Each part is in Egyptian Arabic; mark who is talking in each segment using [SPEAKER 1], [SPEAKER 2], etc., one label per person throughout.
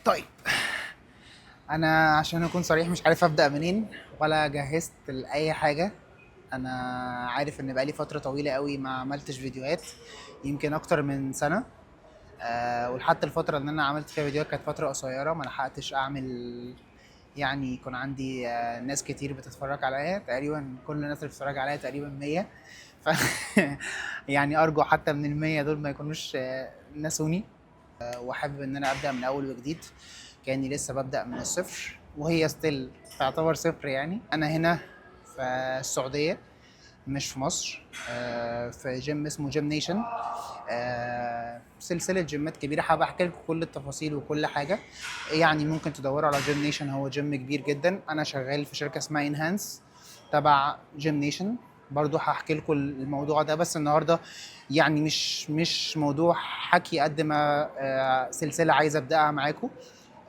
[SPEAKER 1] طيب، انا عشان اكون صريح مش عارف ابدا منين ولا جهزت لاي حاجة. انا عارف ان بقالي فترة طويلة قوي ما عملتش فيديوهات، يمكن اكتر من سنة. ولحد الفترة اللي انا عملت فيها فيديوهات كانت فترة قصيرة، ما لحقتش اعمل، يعني يكون عندي ناس كتير بتتفرج عليا. تقريبا كل الناس اللي بتتفرج عليا تقريبا 100، ف يعني ارجو حتى من ال100 دول ما يكونوش نسوني. وحابب ان انا ابدا من اول وجديد، كاني لسه ببدا من الصفر، وهي still تعتبر صفر. انا هنا في السعودية مش في مصر، في جيم اسمه جيم نيشن، سلسلة جيمات كبيرة. حابب احكي لكم كل التفاصيل وكل حاجة، ممكن تدوروا على جيم نيشن، هو جيم كبير جدا. انا شغال في شركة اسمها انهانس تبع جيم نيشن، برضو هحكي لكم الموضوع ده، بس النهارده مش موضوع حكي قد ما سلسلة عايز ابداها معاكم.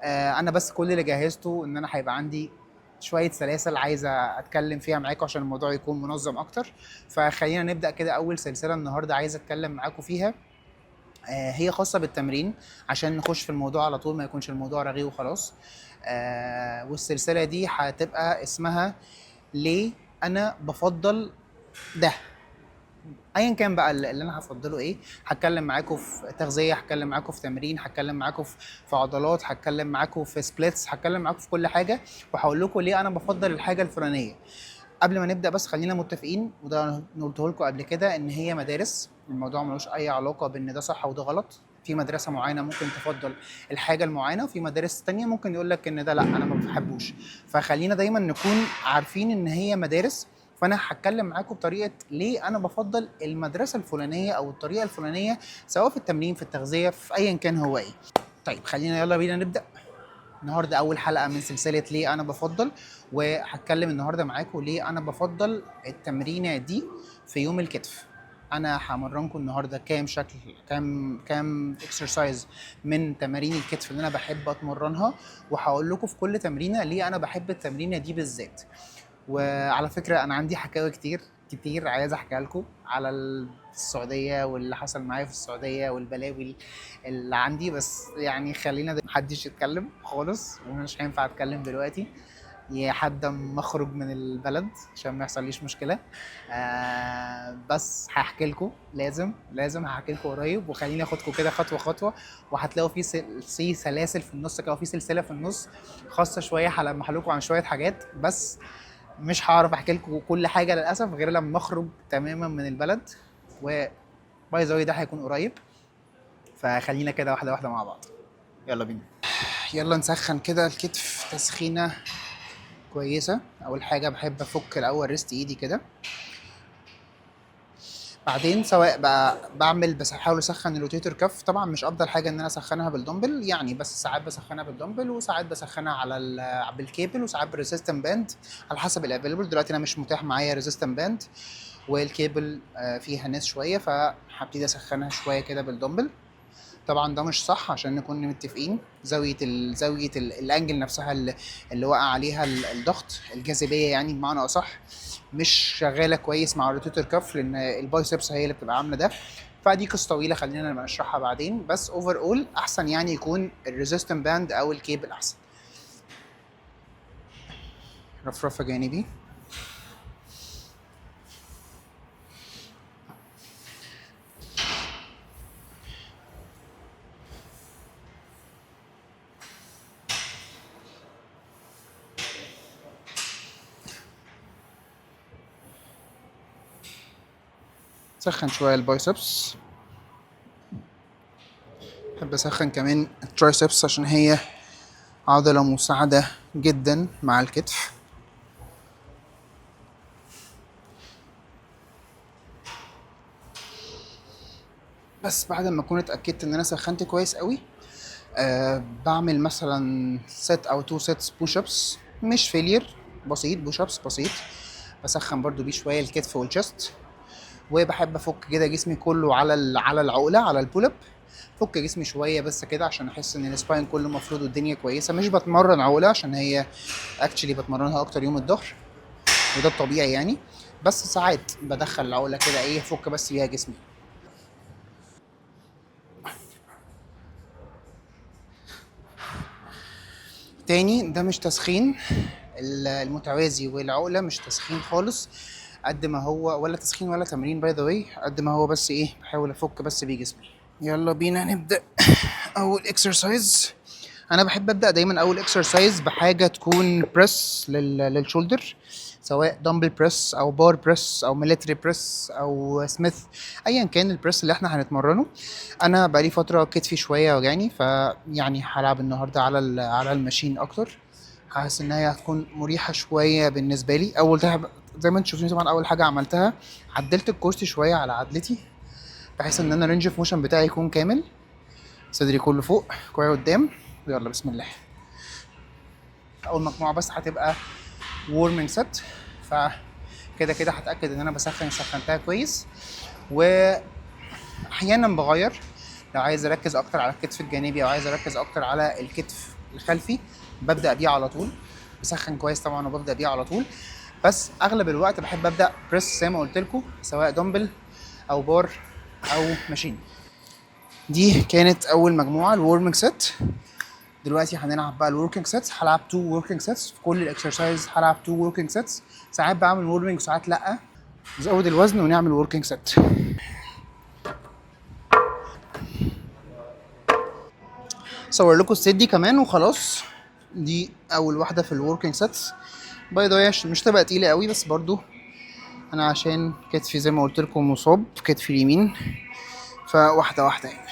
[SPEAKER 1] انا بس كل اللي جهزته ان انا هيبقى عندي شوية سلاسل عايز اتكلم فيها معاكم عشان الموضوع يكون منظم اكتر. فخلينا نبدا كده. اول سلسلة النهارده عايز اتكلم معاكم فيها، هي خاصة بالتمرين عشان نخش في الموضوع على طول، ما يكونش الموضوع رغي وخلاص. والسلسله دي هتبقى اسمها ليه انا بفضل ده، ايا كان بقى اللي انا هفضله ايه. هتكلم معاكم في تغذية، هتكلم معاكم في تمرين، هتكلم معاكم في عضلات، هتكلم معاكم في splits، هتكلم معاكم في كل حاجة، وهقول لكم ليه انا بفضل الحاجة الفلانية. قبل ما نبدا بس خلينا متفقين، وده انا قلته لكم قبل كده، ان هي مدارس، الموضوع ملوش اي علاقة بان ده صح وده غلط. في مدرسه معينة ممكن تفضل الحاجة المعينة، وفي مدارس تانية ممكن يقول لك ان ده لا انا ما بحبوش. فخلينا دايما نكون عارفين ان هي مدارس. فانا هتكلم معاكم بطريقة ليه انا بفضل المدرسة الفلانية او الطريقة الفلانية، سواء في التمرين، في التغذية، في ايا كان هو ايه. طيب خلينا يلا بينا نبدا النهارده اول حلقة من سلسلة ليه انا بفضل، وهتكلم النهارده معاكم ليه انا بفضل التمرينه دي في يوم الكتف. انا همرنكم النهارده كام شكل، كام exercise من تمارين الكتف اللي انا بحب اتمرنها، وهقول لكم في كل تمرينه ليه انا بحب التمرينه دي بالذات. وعلى فكرة انا عندي حكاوي كتير كتير عايز احكيها لكم على السعودية واللي حصل معايا في السعودية والبلاوي اللي عندي، بس خلينا محدش يتكلم خالص، ومش هينفع اتكلم دلوقتي لحد ما اخرج من البلد عشان ما يحصليش مشكلة. بس هحكي لكم، لازم هحكي لكم قريب. وخليني اخدكم كده خطوة خطوة، وهتلاقوا في سلاسل في النص كده، وفي سلسلة في النص خاصة شوية هلمح لكم عن شوية حاجات، بس مش هعرف احكي لكم كل حاجة للاسف غير لما اخرج تماما من البلد، و by the way ده هيكون قريب. فخلينا كده واحدة واحدة مع بعض، يلا بينا. يلا نسخن كده الكتف تسخينه كويسة. اول حاجة بحب افك الاول wrist ايدي كده، بعدين سواء بقى بعمل، بس احاول اسخن ال rotator cuff. طبعا مش افضل حاجة ان انا اسخنها بالدمبل بس ساعات بسخنها بالدمبل، وساعات بسخنها على بالكيبل، وساعات بال resistance band على حسب ال available. دلوقتي انا مش متاح معايا resistance band، والكيبل، فيها ناس شوية، فهبتدي اسخنها شوية كده بالدمبل. طبعا ده مش صح عشان نكون متفقين، زاوية ال angle نفسها اللي وقع عليها الضغط، الجاذبية بمعنى اصح، مش شغالة كويس مع ال rotator cuff، لان ال biceps هي اللي بتبقى عامله ده. فدي قصة طويلة خلينا نبقى نشرحها بعدين، بس overall احسن يكون ال resistance band او الكيبل احسن. رفرفه جانبي، سخن شوية ال biceps. بحب اسخن كمان ال triceps عشان هي عضلة مساعدة جدا مع الكتف. بس بعد ما اكون اتأكدت ان انا سخنت كويس قوي، بعمل مثلا set او 2 sets push ups، مش failure، بسيط، push ups بسيط. بسخن برضو بيه شوية الكتف وال chest، وبحب افك كده جسمي كله على العقلة، على ال pull up. فك جسمي شوية بس كده عشان احس ان ال spine كله مفروض والدنيا كويسة. مش بتمرن عقله عشان هي actually بتمرنها اكتر يوم الظهر، وده الطبيعي بس ساعات بدخل العقلة كده ايه، افك بس بيها جسمي. تاني ده مش تسخين، المتوازي والعقله مش تسخين خالص قد ما هو، ولا تسخين ولا تمرين by the way، قد ما هو بس ايه، بحاول افك بس بيه جسمي. يلا بينا نبدا اول exercise. انا بحب ابدا دايما اول exercise بحاجة تكون press لل shoulder، سواء dumbbell press او bar press او military press او سميث، ايا كان ال press اللي احنا هنتمرنه. انا بقالي فترة كتفي شوية وجعني، فيعني هلعب النهارده على ال machine اكتر، حاسس ان هي هتكون مريحه شوية بالنسبة لي. اول ده زي ما انتم شفتوني طبعا اول حاجة عملتها عدلت الكرسي شوية على عدلتي، بحيث ان انا range of motion بتاعي يكون كامل، صدري كله فوق، كوعي قدام. يلا بسم الله. اول مجموعة بس هتبقى warming set، فكده كده هتاكد ان انا بسخن، سخنتها كويس. واحيانا بغير لو عايز اركز اكتر على الكتف الجانبي او عايز اركز اكتر على الكتف الخلفي ببدا بيه على طول، بسخن كويس طبعا وببدا بيه على طول. بس اغلب الوقت بحب ابدا press زي ما قلت لكم، سواء دمبل او بار او machine. دي كانت اول مجموعة ال warming set. دلوقتي هنلعب بقى ال working sets. هلعب 2 working sets في كل ال exercise، هلعب 2 working sets. ساعات بعمل warming وساعات لا. نزود الوزن ونعمل working set. صور لكم ال set دي كمان وخلاص. دي اول واحدة في ال working sets. by the way مش تبقى تقيلة قوي، بس برضو انا عشان كتفي زي ما قلت لكم مصاب، كتفي اليمين، فواحدة واحدة يعني.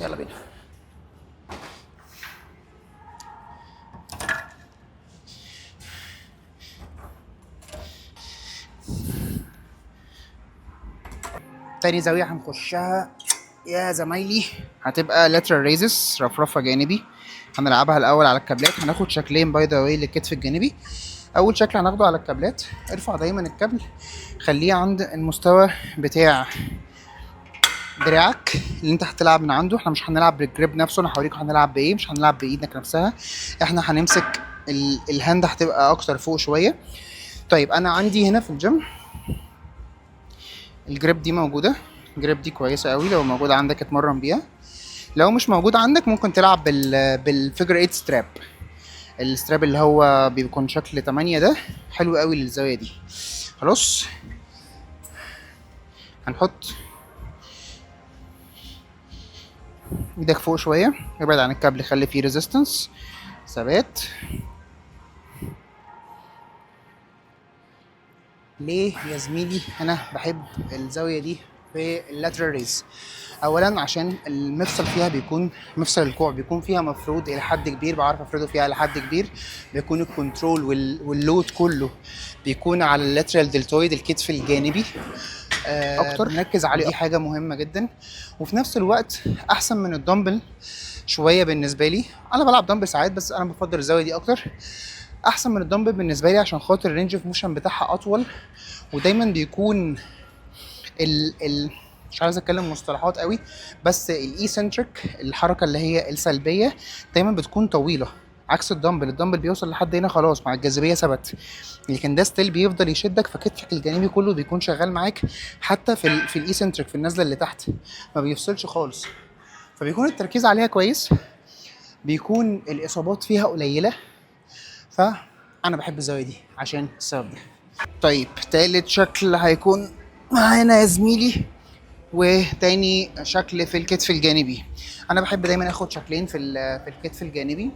[SPEAKER 1] يلا بينا. تاني زاوية هنخشها يا زمايلي هتبقى lateral raises، رفرفة جانبي. هنلعبها الأول على الكابلات. هناخد شكلين by the way للكتف الجانبي. أول شكل هناخده على الكابلات، ارفع دايما الكابل، خليه عند المستوى بتاع دراعك اللي انت هتلعب من عنده. احنا مش هنلعب بال grip نفسه، انا هوريكم هنلعب بايه. مش هنلعب بايدك نفسها، احنا هنمسك ال hand هتبقى اكتر فوق شوية. طيب انا عندي هنا في ال gym ال grip دي موجودة، ال grip دي كويسة قوي، لو موجودة عندك اتمرن بيها. لو مش موجود عندك ممكن تلعب بال figure 8 strap، ال strap اللي هو بيكون شكل 8 ده حلو قوي للزاويه دي. خلاص هنحط ايدك فوق شوية، ابعد عن الكابل، خلي فيه resistance ثبات. ليه يا زميلي انا بحب الزاوية دي في ال lateral raise؟ اولا عشان المفصل فيها بيكون مفصل الكوع بيكون فيها مفرود الى حد كبير، بعرف افرده فيها الى حد كبير، بيكون ال control وال load كله بيكون على ال lateral deltoid الكتف الجانبي اكتر، نركز عليه، دي حاجة مهمة جدا. وفي نفس الوقت احسن من الدمبل شوية بالنسبة لي، انا بلعب دمبل ساعات بس انا بفضل الزاوية دي اكتر. احسن من الدمبل بالنسبة لي عشان خاطر ال range of motion بتاعها اطول، ودايما بيكون ال ال مش عايز اتكلم مصطلحات قوي، بس ال eccentric الحركة اللي هي السلبية دايما بتكون طويلة، عكس ال dumbbell. ال dumbbell بيوصل لحد هنا خلاص مع الجاذبية ثبت، لكن ده still بيفضل يشدك، فكتفك الجانبي كله بيكون شغال معاك حتى في ال eccentric في النزله اللي تحت ما بيفصلش خالص، فبيكون التركيز عليها كويس، بيكون الاصابات فيها قليله. فانا بحب الزاوية دي عشان السبب ده. طيب تالت شكل هيكون معانا يا زميلي، وتاني شكل في الكتف الجانبي. انا بحب دايما اخد شكلين في الكتف الجانبي.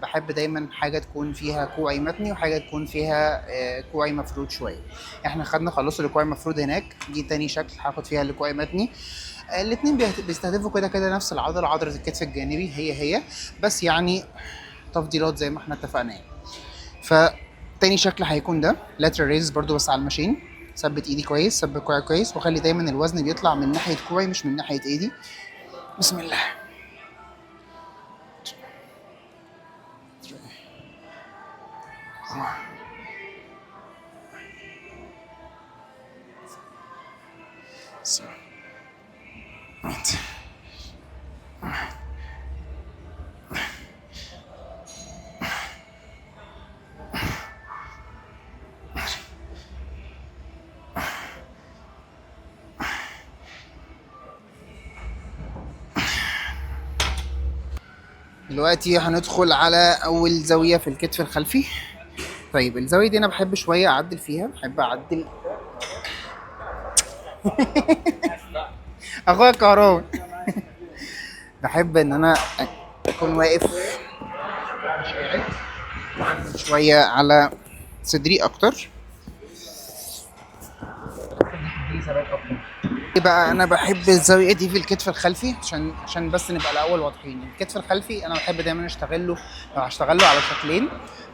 [SPEAKER 1] بحب دايما حاجة تكون فيها كوعي متني وحاجه تكون فيها كوعي مفرود شوية. احنا خدنا خلاص اللي كوعي مفرود هناك، دي تاني شكل هاخد فيها اللي كوعي متني. الاتنين بيستهدفوا كده كده نفس العضلة، عضلة الكتف الجانبي هي هي، بس يعني تفضيلات زي ما احنا اتفقنا يعني. فتاني شكل هيكون ده lateral raise برضو بس على ال machine. ثبت ايدي كويس، ثبت كوعي كويس، وخلي دايما الوزن بيطلع من ناحية كوعي مش من ناحية ايدي. بسم الله. 3 4 7 8. دلوقتي هندخل على اول زاوية في الكتف الخلفي. طيب الزاوية دي انا بحب شوية اعدل فيها، بحب اعدل اخويا الكهرباء. بحب ان انا اكون واقف مش قاعد، وأعدل شوية على صدري اكتر. ايه بقى، انا بحب الزاوية دي في الكتف الخلفي عشان بس نبقى الاول واضحين. الكتف الخلفي انا بحب دايما اشتغله، لو هشتغله على شكلين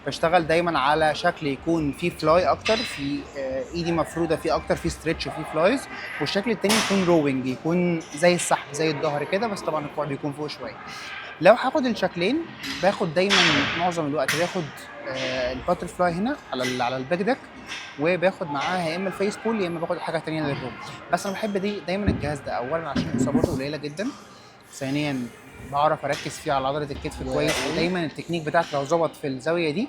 [SPEAKER 1] بشتغل دايما على شكل يكون فيه fly اكتر، في ايدي مفروده فيه اكتر، فيه stretch وفيه flies، والشكل التاني يكون rowing، يكون زي السحب زي الظهر كده، بس طبعا الكوع بيكون فوق شوية. لو هاخد الشكلين باخد دايما معظم الوقت باخد ال butterfly هنا على ال pec deck، وباخد معاها يا اما ال face pull يا اما باخد حاجة تانية لل row. بس انا بحب دي دايما الجهاز ده، اولا عشان اصاباته قليله جدا، ثانيا بعرف اركز فيه على عضلة الكتف كويس، ودايما التكنيك بتاعك لو ظبط في الزاوية دي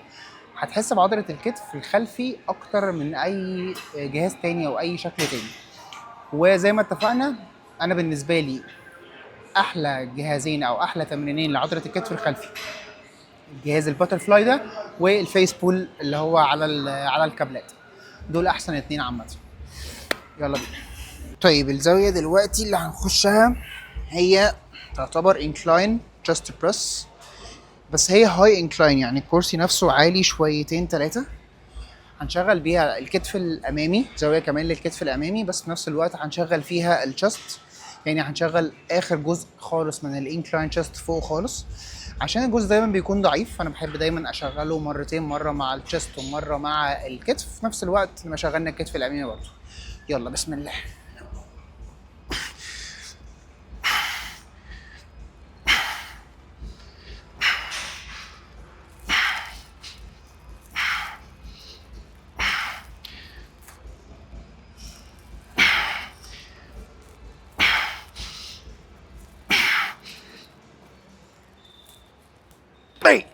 [SPEAKER 1] هتحس بعضله الكتف الخلفي اكتر من اي جهاز تاني او اي شكل تاني. وزي ما اتفقنا، انا بالنسبة لي احلى جهازين او احلى تمرينين لعضله الكتف الخلفي جهاز ال butterfly ده وال face pull اللي هو على الكابلات، دول احسن اتنين عامة. يلا بينا. طيب الزاوية دلوقتي اللي هنخشها هي تعتبر incline chest press، بس هي high incline، يعني الكرسي نفسه عالي شويتين تلاتة. هنشغل بيها الكتف الامامي، زاوية كمان للكتف الامامي، بس في نفس الوقت هنشغل فيها ال chest، يعني هنشغل اخر جزء خالص من ال incline chest فوق خالص، عشان الجزء دايما بيكون ضعيف، فانا بحب دايما اشغله مرتين، مرة مع ال chest ومرة مع الكتف في نفس الوقت لما شغلنا الكتف الامامي برضه. يلا بسم الله. طيب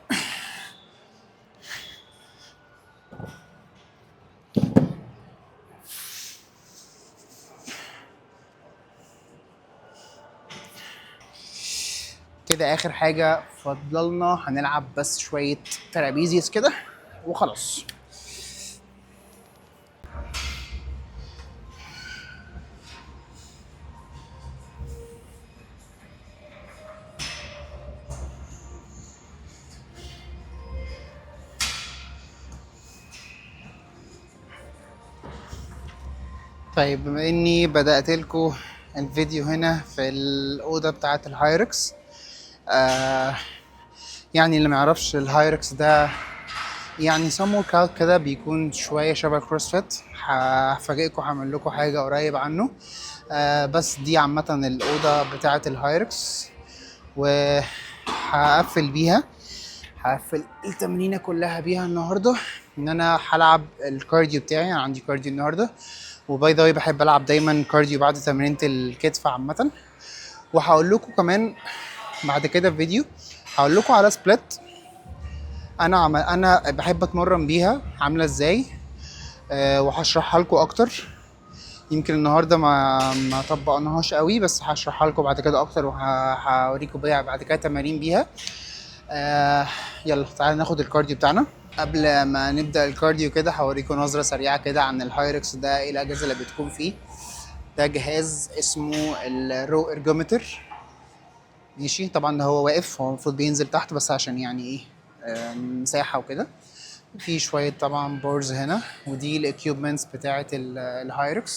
[SPEAKER 1] كده اخر حاجة فضلنا هنلعب بس شوية trapezius كده وخلاص. طيب بما اني بدأت لكم الفيديو هنا في الأوضة بتاعة ال Hyrox، يعني اللي ما يعرفش ال Hyrox ده يعني some workout كده بيكون شوية شبه CrossFit، هفاجئكم هعمل لكم حاجة قريب عنه. بس دي عامة الأوضة بتاعة ال Hyrox، وهقفل بيها، هقفل التمرينة كلها بيها النهاردة. إن أنا هلعب ال cardio بتاعي، أنا عندي cardio النهاردة، و by the way بحب ألعب دايما cardio بعد تمرينة الكتف عامة. وهقول لكم كمان بعد كده في فيديو هقول لكم على split انا بحب اتمرن بيها عامله ازاي، وهشرحها لكم اكتر. يمكن النهارده ما طبقناهاش قوي، بس هشرحها لكم بعد كده اكتر، وهوريكم بيها بعد كده تمارين بيها. يلا تعالى ناخد ال cardio بتاعنا. قبل ما نبدا ال cardio كده هوريكم نظره سريعة كده عن ال Hyrox ده، ايه الاجهزة اللي بتكون فيه. ده جهاز اسمه ال row ergometer، ماشي. طبعا ده هو واقف، هو المفروض بينزل تحت بس عشان يعني ايه، مساحة وكده. في شوية طبعا bars هنا، ودي ال equipments بتاعه ال Hyrox.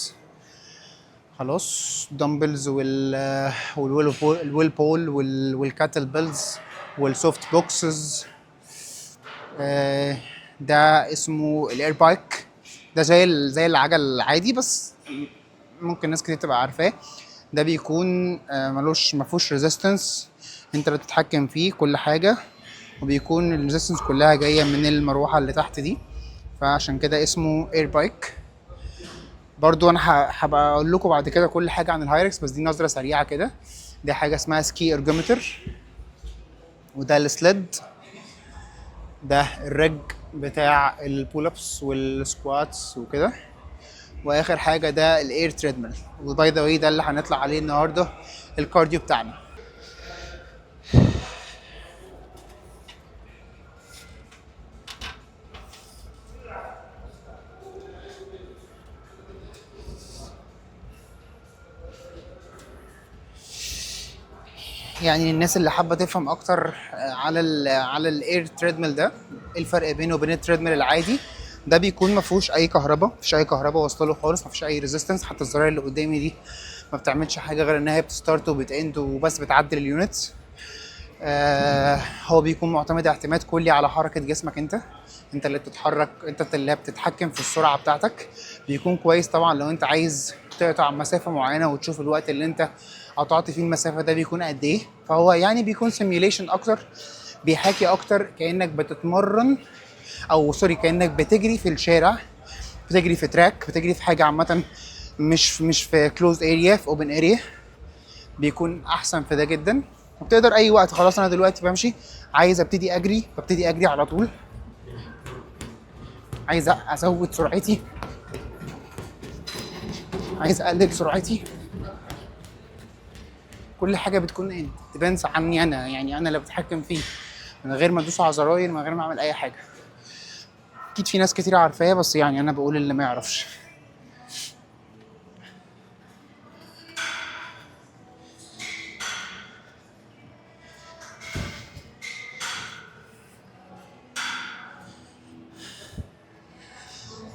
[SPEAKER 1] خلاص، dumbbells وال wall ball وال kettlebells وال soft boxes. ده اسمه ال air bike، ده زي العجل العادي، بس ممكن ناس كتير تبقى عارفاه. ده بيكون ما فيهوش resistance، انت اللي بتتحكم فيه كل حاجة، وبيكون ال resistance كلها جاية من المروحة اللي تحت دي، فعشان كده اسمه air bike. برضو انا هبقى اقول لكم بعد كده كل حاجة عن ال Hyrox، بس دي نظره سريعة كده. دي حاجة اسمها ski ergometer، وده ال sled، ده ال rig بتاع ال pull ups وال squats وكده، واخر حاجة ده ال air treadmill. و by the way ده اللي هنطلع عليه النهارده ال cardio بتاعنا. يعني الناس اللي حابة تفهم اكتر على ال air treadmill ده، ايه الفرق بينه وبين ال treadmill العادي؟ ده بيكون ما فيهوش اي كهرباء، مفيش اي كهرباء واصله له خالص، ما فيش اي resistance. حتى الزراير اللي قدامي دي ما بتعملش حاجة غير ان هي بت start وبت end وبس، بتعدل ال units. هو بيكون معتمد اعتماد كلي على حركة جسمك انت، انت اللي بتتحرك، انت اللي بتتحكم في السرعة بتاعتك. بيكون كويس طبعا لو انت عايز تقطع مسافة معينة وتشوف الوقت اللي انت قطعت فيه المسافة ده بيكون قد ايه. فهو يعني بيكون simulation اكتر، بيحاكي اكتر كانك بتتمرن او sorry كانك بتجري في الشارع، بتجري في track، بتجري في حاجة عامه، مش في closed area، في open area. بيكون احسن في ده جدا. وبتقدر اي وقت، خلاص انا دلوقتي بمشي، عايز ابتدي اجري، ببتدي اجري على طول. عايز ازود سرعتي، عايز اقلل سرعتي، كل حاجة بتكون depends عني انا، يعني انا اللي بتحكم فيه من غير ما ادوس على زراير، من غير ما اعمل اي حاجه. اكيد في ناس كتير عارفاه، بس يعني انا بقول اللي ما يعرفش.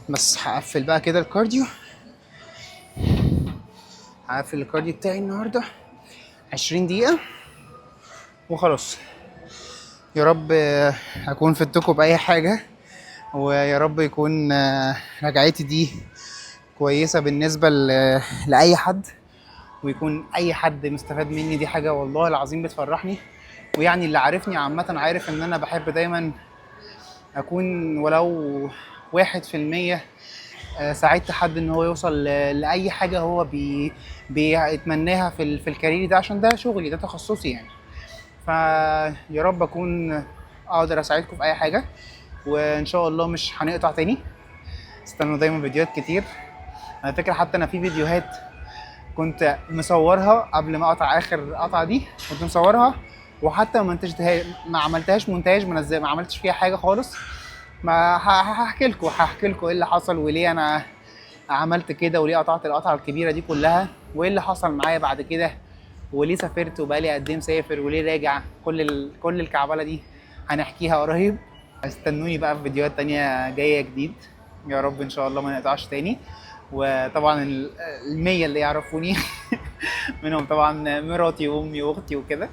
[SPEAKER 1] بس هقفل بقى كده ال cardio، هقفل ال cardio بتاعي النهارده 20 دقيقة وخلاص. يا رب اكون فدتكم باي حاجة، ويا رب يكون رجعتي دي كويسة بالنسبة لأي حد، ويكون أي حد مستفاد مني. دي حاجة والله العظيم بتفرحني. ويعني اللي عارفني عامة عارف إن أنا بحب دايما أكون ولو 1% ساعدت حد إن هو يوصل لأي حاجة هو بيتمناها في ال career ده، عشان ده شغلي، ده تخصصي يعني. فيا رب أكون أقدر أساعدكم في أي حاجة، وإن شاء الله مش هنقطع تاني. استنوا دايما فيديوهات كتير. على فكرة حتى أنا في فيديوهات كنت مصورها قبل ما أقطع آخر قطعة دي، كنت مصورها وحتى ما منتجتها، ما عملتهاش مونتاج، ما عملتش فيها حاجة خالص. ما هحكي لكم إيه اللي حصل وليه أنا عملت كده وليه قطعت القطعة الكبيرة دي كلها، وإيه اللي حصل معايا بعد كده، وليه سافرت وبقالي قد إيه مسافر وليه راجع. كل الكعبلة دي هنحكيها قريب. استنوني بقى في فيديوهات تانية جاية جديد يا رب إن شاء الله ما نقطعش تاني. وطبعا المية اللي يعرفوني منهم طبعا مراتي وأمي وأختي وكده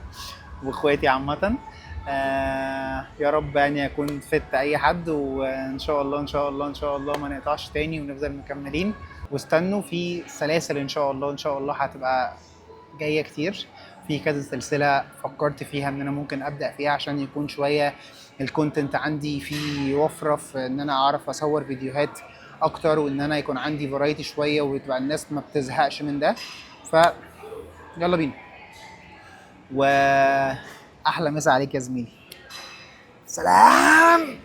[SPEAKER 1] وإخواتي عامة. يا رب أكون فدت أي حد، وإن شاء الله إن شاء الله إن شاء الله ما نقطعش تاني ونفضل مكملين. واستنوا في سلاسل إن شاء الله، إن شاء الله هتبقى جاية كتير. في كذا سلسلة فكرت فيها إن أنا ممكن أبدأ فيها عشان يكون شوية ال content عندي في وفرة في إن أنا أعرف أصور فيديوهات أكتر، وإن أنا يكون عندي variety شوية وتبقى الناس ما بتزهقش من ده. ف يلا بينا، وأحلى مسا عليك يا زميلي. سلام.